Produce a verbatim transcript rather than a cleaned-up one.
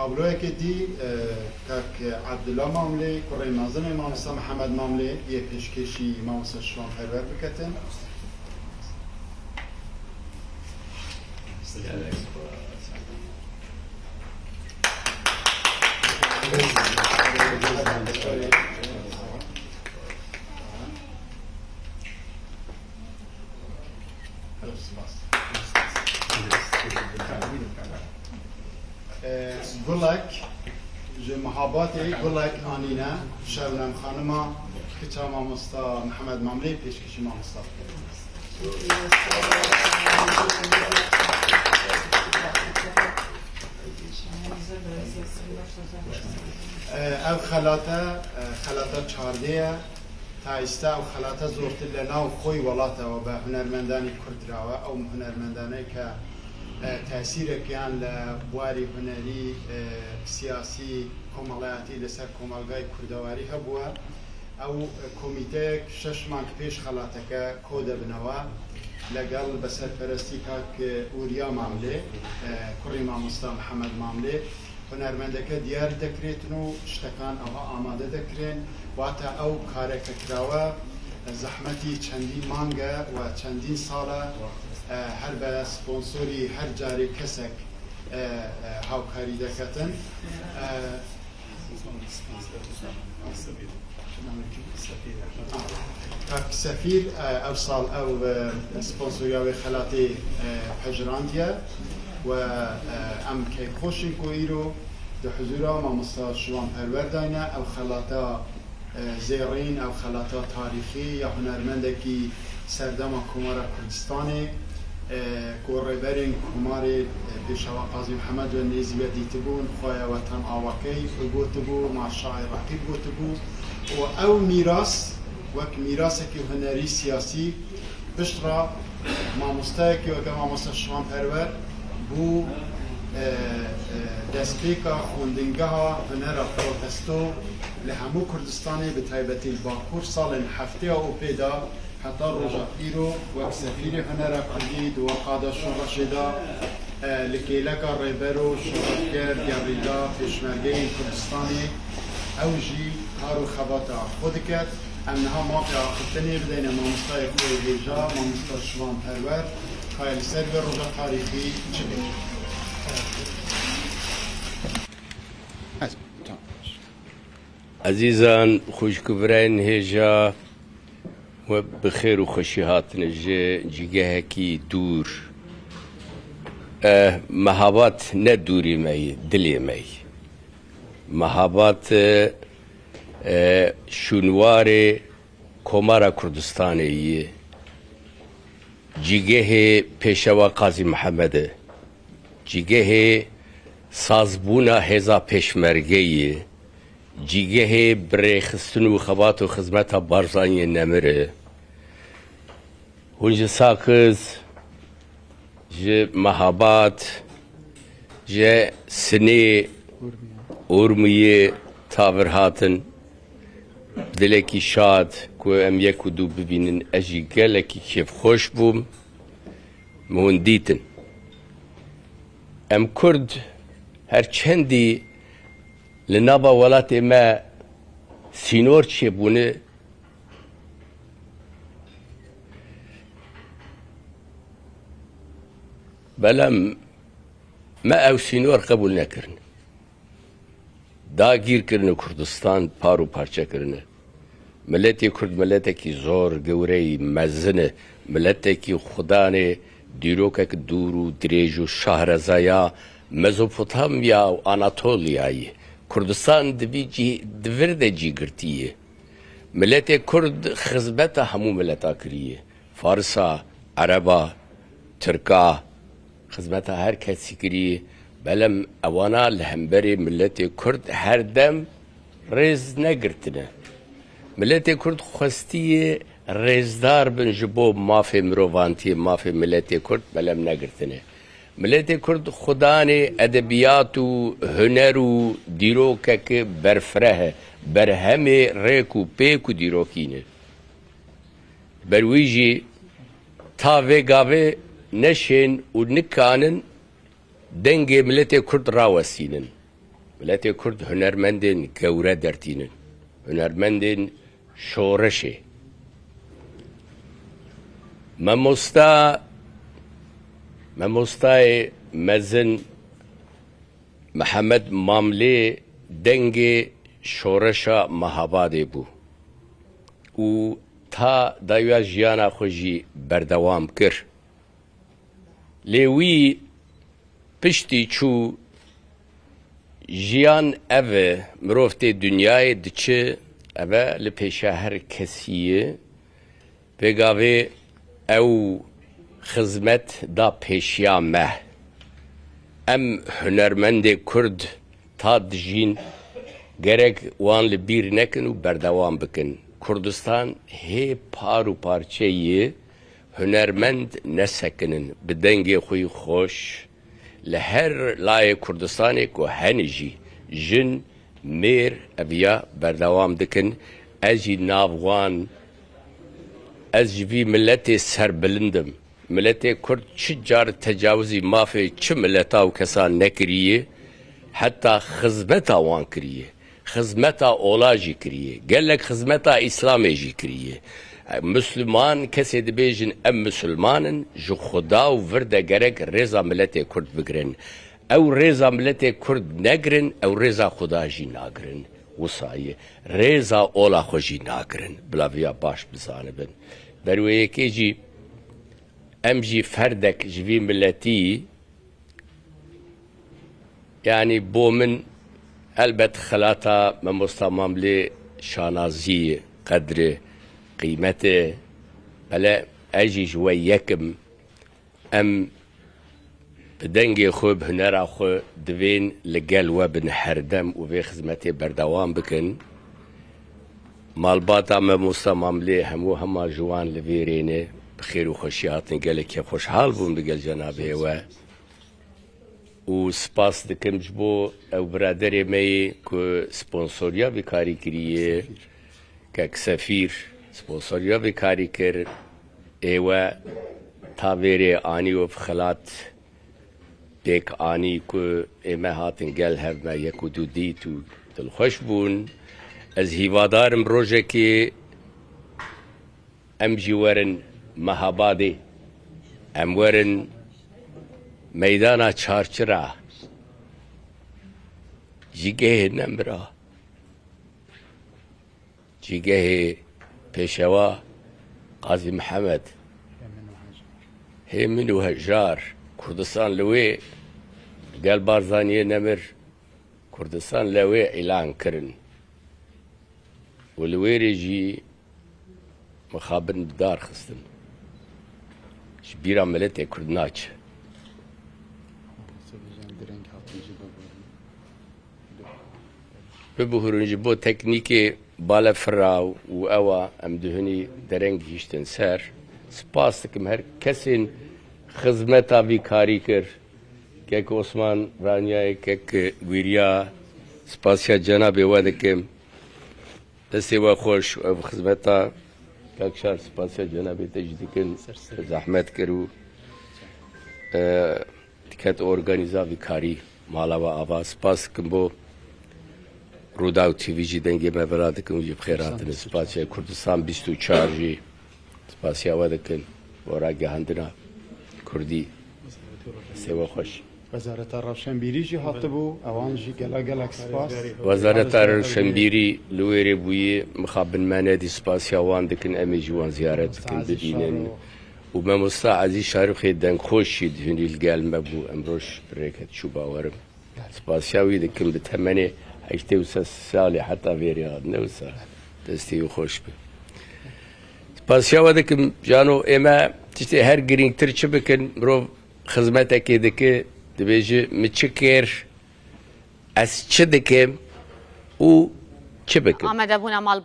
Tabloyekê dî, e, kak Abdullah Mamlê, kurê mezinê mamosta Mihemed Mamlê, yê pêşkêşî mamosta Şivan Perwer biketin. Gulek, ji Mihabatê gulek anîne, Şebnem xanima, kiça mamosta Mihemed Mamlê, pêşkêşî mamosta. Ev xelate, xelata çardê ye. Ta îsta ew xelate zortir li nav xwe yî welata we bi hunermendanî kurd dirawe. Ew hunermendane ke, e, tesîrek yan li warî hunerî, e, siyasî, komelayatî li ser komelgayê kurdewarî hebûye. Ew, e, komîteyek şeş mang pêş xelateke kode binawe, legel bi serperestî kak Ûriya Mamlê, e, kurî mamosta Mihemed Mamlê. Hunermendeke diyar dekirêtin û tiştekan ava amade dekirên, wata ew kareke kirawe, zehmetî çendîn mang e û çendîn sal e, e, her be sponsorî her carê kesek, e, e, hawkarî deketin. E, Kak Sefîr, e, ev sal ew, e, sponsoriya wê xelatê, e, pejrandiye we, e, em keyfxweş in ku îro di huzûra mamosta Şivan Perwer de ne. Ev xelata, e, zêrîn, ew xelata tarîxî ya hunermendekî serdema Komara Kurdistanê, e, ku rêberên Komarê, e, Pêşewa Qazî Mihemed we nêzî we dîtibûn, Xwaya Weten Awakey gotibû, Marşa Iraqî gotibû û ew mîras wek mîrasekî hunerî siyasî pişt re mamosteyekî weke mamosta Şivan Perwer bû, e, e, destpêka xwendingeha hunera protesto li hemû Kurdistanê, bi taybetî li Bakur salên heftêya û pê de heta roja îro wek sefîrê hunera kurdî di we qada şoreşê de, e, li kêleka rêber û şoreşger, gerîla, pêşmergeyên Kurdistanê ew jî kar û xebata xwe diket. Em niha mafê axiftinê bideyne mamostayê xwe yê hêja, mamosta Şivan Perwer, ka li ser vê roja tarîxî çi bêje. Ez, tamam. Ezîzan, xwişk û birayên hêja, we bi xêr û xweşî hatine ji cîgehekî dûr. Eh, Mehabat ne dûrî me yî, dilê me yî. Mehabat, eh, eh, şûnwarê Komara Kurdistanê yî. Cîgehê Pêşewa Qazî Mihemed e. Cîgehê sazbûna hêza pêşmergeyê, cîgehê birêxistin û xebat û xizmeta Barzaniyê Nemir e. Hûn ji Sakiz, ji Mehabat, ji Sinê, Urmiyê tavir hatin. Dilekî şad ku em yek û du bibînin, ez jî gelekî kêfxweş bûm. Min hûn dîtin. Em Kurd her çendî li nava welatê me sînor çêbûne, belem me ew sînor qebûl nekirin. Dagîr kirine Kurdistan, par û parçe kirine. Miletê Kurd miletekî zor, gewreyî, mezin e. Miletekî xudanê dîrokek dûr û dirêj û şahrezaya Mezopotamya û Anatoliyayê. Kurdistan di vî cî-, di vir de cî girtî ye. Miletê Kurd xizmeta hemû mileta kiriye. Farisa, Ereba, Tirka, xizmeta her kesî kirî, belem ewana li hemberê miletê Kurd her dem rêz negirtine. Miletê Kurd xwestiye rêzdar bin ji bo mafê mirovantiyê, mafê miletê Kurd belem negirtine. Miletê Kurd xudanê edebiyat û huner û dîrokeke berfireh e, berhemê rêk û pêk û dîrokî ne. Ber wî jî ta vê gavê neşên û nikanin dengê miletê Kurd rawestînin. Miletê Kurd hunermendên gewre dertînin. Hunermendên şoreşê. Memosta, memostayê mezin Mihemed Mamlê dengê şoreşa Mehabadê bû û ta dawiya jiyana xwe jî berdewam kir. Lê wî piştî çû jiyan ev e, mirov tê dinyayê diçi, ev e li pêşa her kesî ye. Pêgavê ew xizmet da pêşiya me. Em hunermendê Kurd ta dijîn, gerek wan li bîr nekin û berdewam bikin. Kurdistan hê par û parçe ye, hunermend nesekinin, bi dengê xwe yî xweş, li her layê Kurdistanê ku hene jî, jin, mêr, eviya berdewam dikin. Ez jî nav wan, ez ji vî miletê serbilind im. Miletê Kurd çi car tecawizî mafê çi mileta û kesan nekiriye, heta xizmeta wan kiriye. Xizmeta ola jî kiriye. Gelek xizmeta Îslamê jî kiriye. Misliman, kesê dibêjin em misilman in, ji Xuda û vir de gerek rêza miletê Kurd bigirin. Ew rêza miletê Kurd negirin, ew rêza Xuda jî nagirin. Wisa ye. Rêza ola xwe jî nagirin. Bila viya baş bizanibin. Ber wê yekê jî em jî ferdek ji vî miletî, yanî bo min elbet xelata Memosta Mamlê şanazî, qedri, qîmete, bele ez jî ji we yek im. Em bi dengê xwe, bi hunera xwe divên li gel we bin herdem û vê xizmetê berdewam bikin. Malbata Memosta Mamlê hemû hema ji wan li vêrê ne, bi xêr û xweşî hatin, gelekî xweşhal bûm li gel cenabê we. Û spas dikim ji bo ew biraderê me yê ku sponsoriya vî karî kiriye, kek Sefîr sponsoriya vî karî kir. Ê we ta vêrê anî û xelat pêk anî ku ê me hatin gel hev me yek û du dît û dilxweş bûn. Ez hîvadar im rojekê em jî werin Mehabadê, em werin meydana Çarçira, cîgehê nemira, cîgehê Pêşewa Qazî Mihemed, hê min û hejar, Kurdistan li wê gel Barzaniyê nemir, Kurdistan li wê îlan kirin û li wê rê jî mixabin bi dar xistin. Ji bîra miletê Kurd naçe. Bibuhurin ji bo teknîkê balefira û ewa em duhunî dereng gihîştin ser. Spas dikim her kesên xizmeta vî karî kir. Kek Osman Ranyayê, kek Gwîriya, spasiya cenabê we dikim. Destê we xweş û ev xizmeta kak Şar, spasiya cenabê te jî dikin. Zehmet kir û, e, diket organîza vî karî mala we ava. Spas dikim bo Rûdaw T V jî dengê me vira dikin û jî bi xêr hatine. Spasiya Kurdistan bîst û çar jî. Spasiya we dikin bo ragihandina Kurdî. Destê we xweş. Wezareta Rewşenbîrî jî hatibû, ewan jî gelek gelek spas. Wezareta Rewşenbîrî li wê rê bûyî, mixabin me nedî, spasiya wan dikin, em ê jî wan ziyaret bikin, bibînin. Û Memosta Ezîz Şarixê dengxweş jî di hunî li gel me bû, em roj bi rê ket çû bawerim. Spasiya wî dikim, bi temenê heştê û sê salî heta vêrê hatine wisa. Destê wî xweş be. Spasiya we dikim, cano, ê me tiştê her girîngtir çi bikin, mirov xizmetekê dike, dibêje, min çi kir, ez çi dikim û çi bikim? Amadebûna malbat.